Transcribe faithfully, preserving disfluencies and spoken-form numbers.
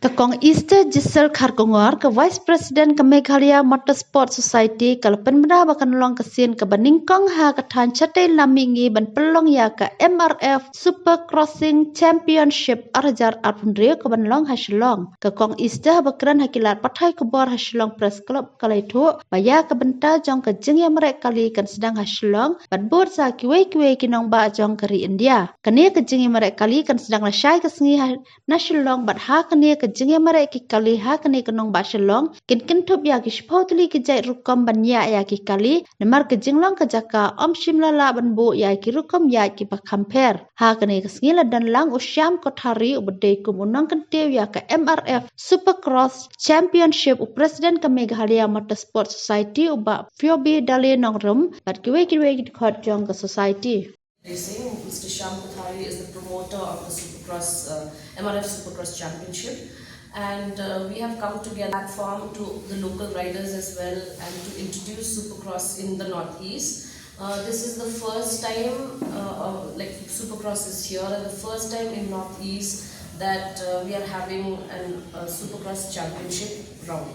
Ka Kong Esther Giselle Kharkongor, ka Vice President ka Meghalaya Motorsport Society, ka la pynbna ba kan long ka sien kaba nyngkong ha ka thaiñ shatei lam mihngi ban pynlong ïa ka M R F Super Crossing Championship ar hajar arphew hynriew kaban long ha Shillong. Ka Kong Esther ba kren ha ki lad pathai khubor ha Shillong Press Club ka la ïathuh ba ïa ka bynta jong ka jingïamareh kali kan sdang ha Shillong bad bud sa kiwei kiwei ki nongbah jong ka ri India. Kane ka jingïamareh kali kan sdang lashai ka sngi ha na Shillong bad ha kane ka jingïamareh ki kali ha kane ka nongbah Shillong kin kynthup ïa ki shiphew tylli ki jait rukom ban ïaid ïa ki kali namar ka jinglong ka jaka ym shym la lah ban buh ïa ki rukom ïaid kiba kham pher. Ha kane ka sngi la don lang u Shyam Kothari uba dei kum u nongkyntiew ïa ka M R F Supercross Championship, u President ka Meghalaya Motorsport Society u Bah Phoebe Dale Nongrum bad kiwei kiwei ki dkhot jong ka society. Racing. Mister Shyam Kothari is the promoter of the Supercross, uh, M R F Supercross Championship. And uh, we have come together platform to the local riders as well and to introduce Supercross in the Northeast. Uh, this is the first time, uh, uh, like Supercross is here, and the first time in Northeast that uh, we are having an uh, Supercross Championship round.